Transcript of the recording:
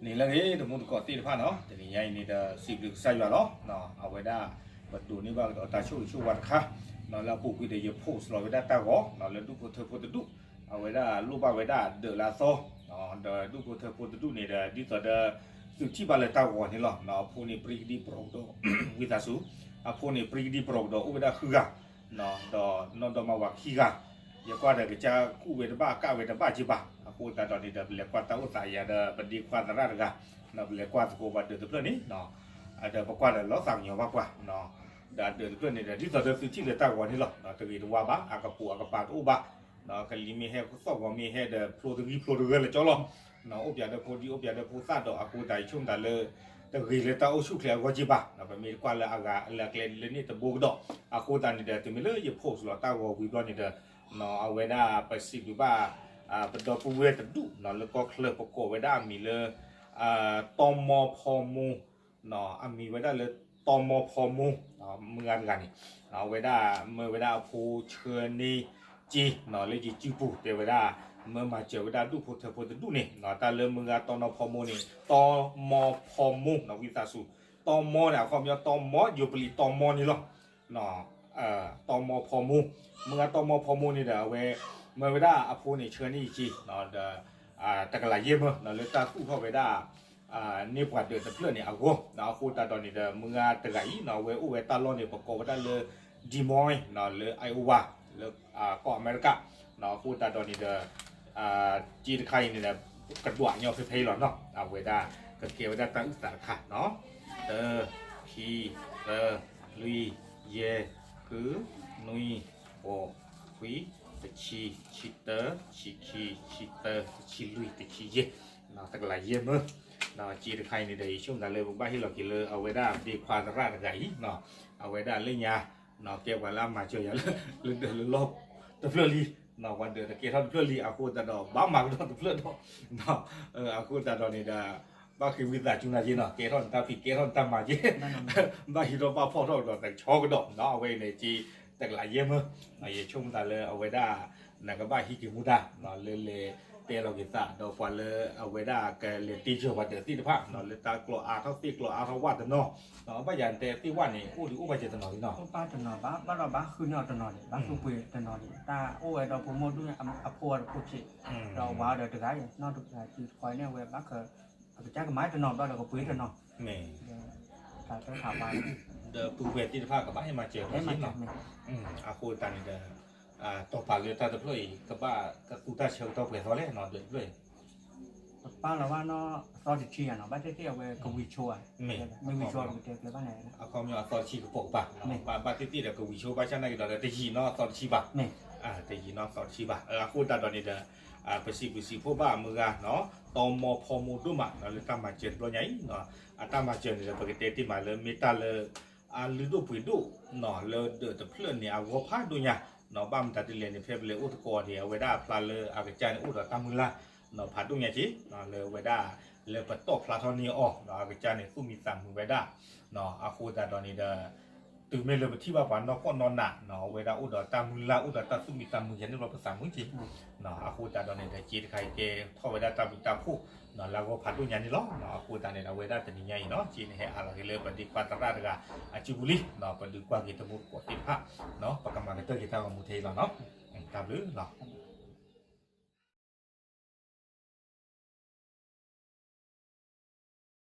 န့ၣ်လၢအဂ့ၤ တမူတကိးသ့ၣ်တဖၣ်နီၤ, တနံၤညါအံၤန့ၣ်ဒီး စံးဘျုးကစၢ်ယွၤလီၤ. အဝဲဒၣ် ပဒိးန့ၢ်ဘၣ်ကဒီးတၢ်ဆိၣ်ဂ့ၤဆိၣ်ဝါတခါ လၢအပူၤကွံာ်ဒီး ယ post လီၤဝဲဒၣ်တၢ်ဂီၤ လၢဒူၣ်ဖိထၢဖိတဒူၣ် အဝဲဒၣ်လိၣ်ဘၣ်ဝဲဒၣ်ဒၢးလၢအသီ ဒီးဒူၣ်ဖိထၢဖိတဒူၣ်န့ၣ်ဒီး ဒ်သိးဒီး သုးထံၣ်ဘၣ်လၢတၢ်ဂီၤန့ၣ်လီၤ. အဖိန့ၣ် ပြံကဒံၣ်ပရိကဒီး ဝံသးစူၤ, အဖိန့ၣ် ပြံကဒံၣ်ပရိကဒီး အိၣ်ဝဲဒၣ်ဃုဂၤ ဒီးနီၢ်ဒီမါဝၤခံဂၤ, ယကွၢ်ဒီးကစၢ်ကူၣ်ဝဲတဘၣ်ကၣ်ဝဲတဘၣ်က့ဘၣ်. အဃိသတးဒီးန့ၣ်ဒီး ပလဲၤကွၢ်တၢ်အိၣ်သးယၤဒီး ပဒ့ခွါသရၣ်တဂၤ, ပလဲၤကွၢ်သကိးပှၤဒၢးတဖျၢၣ်န့ၣ်, ဒီးပကွၢ်ဒီးလီၤသးကညီၤဘၣ်ပှၤ, ဒီးအဒၢးတဖျၢၣ်န့ၣ်ဒီး ဒ်သိးဒီးသုးထံၣ်လၢတၢ်ဂီၤန့ၣ်လီၤ. တဂ့ၤတဝါဘၣ် အကပိာ်အကပၤတအိၣ်ဘၣ်, ကလံၤမ့ၢ်ဟဲသီၣ်ဂီၤမ့ၢ်ဟဲဒီး ဖျိတဂံၢ်ဖျိတဂၢၢ်လၢကၠီလီၤ. အိၣ်ပၠးဒီးဖိဒံ အိၣ်ပၠးဒီးဖိသၣ်ဒီး အဃိသတး ယဆိကမိၣ်တၢ်လၢ တဂ့ၤလၢတၢ်အိၣ်ဆူၣ်ချ့အဂီၢ်က့ဘၣ်. ပမ့ၢ်တကွၢ်လၢအဂၤလၢအကျဲလၢန့ၣ်တဘိကဒီး, အဃိသတးန့ၣ်ဒီး တုၤမ့ၢ်လၢယ post လီၤတၢ်ဂီၤဝံၤဘျီန့ၣ်ဒီး အဝဲဒၣ်ပစံးဘျုးဘၣ် ပဒီပုၢ်ဝဲၢ်တဒူၣ်လၢကီၢ်ချၢ ပကိးဝဲဒၣ်အမံၤလၢ တီမီဖီမိၢ်, အမံၤဝဲဒၣ်လၢ တီမီဖီမိၢ်, မုၢ်ဂၤတဂၤန့ၣ် အဝဲဒၣ်မၢဝဲဒၣ်အဖိဆှၢန့ၢ်က့ၤ လၢယစုပူၤ တဲဝဲဒၣ် မၢမၤစၢၤဝဲဒၣ်ဒူၣ်ဖိထၢဖိတဒူၣ်န့ၣ် တၢ်လၢမုၢ်ဂၤတီနီၢ်ဖီမိၢ်န့ၣ် တီမီဖီမိၢ် ဝံသးစူၤ, တီမီန့ၣ် အခီပညီတီမီ ယိၤပလံးတီမီန့ၣ်လီၤ. တီမီဖီမိၢ်, မုၢ်ဂၤတီမီဖီမိၢ်န့ၣ်ဒီး အဝဲ မၢဝဲဒၣ်အဖိန့ၣ် ဆှၢန့ၢ်ယက့ၤ ဒီး တကလးယဲၢ်မၢ လၢတၢ်သူၣ်ထီၣ်ဝဲဒၣ် န့ၢ်ပှၤဒၢးတဖျၢၣ်န့ၣ်အဂီၢ်, အဃိသတးဒီးန့ၣ်ဒီး မုၢ်ဂၤတဂၤအံၤ အဝဲအိၣ်ဝဲတၢ်လီၢ်န့ၣ် ပကိးဝဲဒၣ်လၢ Des Moines လၢ Iowa လၢကီၢ်အမဲရကၤ, အဃိသတးဒီးန့ၣ်ဒီး က့တခါအံၤန့ၣ်ဒီး ကဒွးညီဖဲဖဲအံၤလီၤနီၤ, အဝဲဒၣ်ကကဲဝဲဒၣ်တၢ်အုၣ်သးတခါနီၤ, တၢ, ခံ, သၢ, လွံၢ်, ယဲၢ်, ဃု, နွံ, ဃိး, ခွံ, တဆံ, ဆံတၢ, ဆံခံ, ဆံသၢ, တဆံလွံၢ်, တဆံယဲၢ်, တကလးယဲၢ်မၢ, က့တခါအံၤန့ၣ်ဒီး ယဆိကမိၣ်သးလၢပဘၣ်ဟ့ၣ်လီၤက့ၤလၢအဝဲဒၣ်ဒ့ခွါသရၣ်တဂၤအံၤ, အဝဲဒၣ်လၢညါ ကဲပှၤလၢအမၤစၢၤယၤလၢ လၢဒၢးလၢလီၢ်တဖျၢၣ်လံ, ပှၤဒၢးတကဲထီၣ်တဖျၢၣ်လံ အဃိသတးဒီး ဘၣ်မၤကဒီးတဖျၢၣ်ဒီး အဃိသတးဒီးန့ၣ်ဒီး ဘၣ်ဃ့ဝံသးစူၤနၤက့နီၤ, ကဲထီၣ်နတၢ်ဖံး ကဲထီၣ်နတၢ်မၤက့, ဘၣ်ဟံးထီၣ်ဘၣ်ဖီၣ်ထီၣ်ကဒီးတဆီကဒီးနီၤ, အဝဲအံၤန့ၣ်က့ တကလးယဲၢ်မၢ, ယဆိကမိၣ်သးလၢအဝဲဒၣ် နကဘၣ်ဟံးက့ၤမူဒါ လၢလဲၤတဲလီၤက့ၤသးဒီးပှၤလၢအဝဲဒၣ်ကလဲၤတ့စၢၤပှၤဒၢးသ့ၣ်တဖၣ် လၢတၢ်ကျီအါထီၣ်သ့ၣ်ကျီအါထီၣ်ဝၣ်တနီၤ, ဘၣ်ယၤတဲသ့ၣ်ဝၣ်န့ၣ် အိၣ်ဒံးအိၣ်ဘၣ်စၢၤတနီၤလံနီၤ, အိၣ်ဘၣ်တနီၤဘၣ် ဘၣ်ဒီးဘၣ်ဃုန့ၢ်အီၤတနီၤန့ၣ် ဘၣ်ဃုပှ့ၤတနီၤန့ၣ် တၢ်အိၣ်ဝဲဒီးဖိမိၢ်ဒူၣ်န့ၣ် အဖိအီၤတဖိဆံး, ဒီးဝၤအီၤဒီးတဂၤအံၤ နီၢ်တဂၤစုတခီန့ၣ် အဝဲဘၣ်ဃး အကစၢ်ကမၤတနီၤဘျီဒီးကပှ့ၤတနီၤ, ဒီးပုၢ်ဝဲၢ်သ့ၣ်တဖၣ်ကဘၣ်ဟ့ၣ်မၤစၢၤတၢ်နီၤ, အဃိသတးန့ၣ်ဒီး တီၢ်ပာ်လၢတၢ်တဖျၢၣ်အံၤ ကဘၣ်ကသူတၢ်ဆၢကတီၢ်ပှဲၤသီလဲၣ်နီၤ ဒၢးတဖျၢၣ်အံၤ ပပာ်လီၤဘၣ်နီၤ အသီတဆံယၤနီၤ ဘၣ်သ့ၣ်သ့ၣ်အဝဲကဝံၤဆိဧါ, မ့ၢ်ဝံၤဆိပကတဲကျဲဘၣ်န့ၣ် အခီပညီအသီတဆံကပိာ်ကပၤ, ဘၣ်သ့ၣ်သ့ၣ်ဒီးကဝံၤဆိဘၣ်ဆၣ်နာ်က့ၤဒီး တယံာ်နီၤအသီတဆံဘၣ်, တယံာ်နီၤအသီတဆံဘၣ်, အဃိသတးဒီးန့ၣ်ဒီး ပစံးဘျုးစံးဖှိၣ်ဘၣ်မုၢ်ဂၤနီၤ တီမီဖီမိၢ်ဒိၣ်မးနီၤ လၢတၢ်မၤစၢၤတဘျီညါအံၤ, အတၢ်မၤစၢၤန့ၣ်ဒီး ပကတဲတ့ၢ်မးလၢမ့ၢ်တၢ်လၢ အလုၢ်ဒိၣ်ပှ့ၤဒိၣ်နီၤ လၢဒၢးတဖျၢၣ်န့ၣ် အဂီၢ်ဖးဒိၣ်ညါနီၤ, ဘၣ်မတၤဒ်လဲၣ်န့ၣ် ဖဲပလဲၤအိၣ်သကိးန့ၣ် အဝဲဒၣ်အဖျါလၢအကစၢ်န့ၣ်အိၣ်ဒီးတၢ်မုၢ်လၢ်နီၤ ဖးဒိၣ်ညါက့ၤ, လၢအဝဲဒၣ် လၢပတီၢ်ဖျါထီၣ်န့ၢ်အီၤနီၤ အကစၢ်န့ၣ်သူၣ်မံသးမုာ်ဝဲဒၣ်နီၤ, အဃိသတးဒီးန့ၣ်ဒီး တုၤမ့ၢ်လၢပထံၣ်ဘၣ်ပှၤနီၢ်ကီၢ်နီၢ်နးနီၤ အဝဲဒၣ်အိၣ်ဒီးတၢ်မုၢ်လၢ် အိၣ်ဒီးတၢ်သူၣ်မံသးမုာ်ယဲန့ၣ်ဘျီပသးမုာ်က့ၤနီၤ, အဃိသတးဒီးန့ၣ်ဒီး က့တခါအံၤကဲထီၣ်ဝဲဒၣ်တၢ်ဘျုးတၢ်ဖှိၣ်နီၤ လၢအဂီၢ်ဖးဒိၣ်ညါန့ၣ်လီၤ, အဃိသတးန့ၣ်ဒီး အဝဲဒၣ်တနံၤညါအံၤနီၤ က့န့ၣ်ဟဲအးလီၤက့ၤလၢပဒ့ခွါသရၣ်တဂၤ အစုပူၤလံ, ပဒုးကွၢ်က့ၤတမူတကိးသ့ၣ်တဖၣ်နီၤ ပကမၤကတၢၢ်က့ၤတၢ်ဂီၤမူထဲအံၤလီၤနီၤ, တၢ်ဘျုးလီၤ.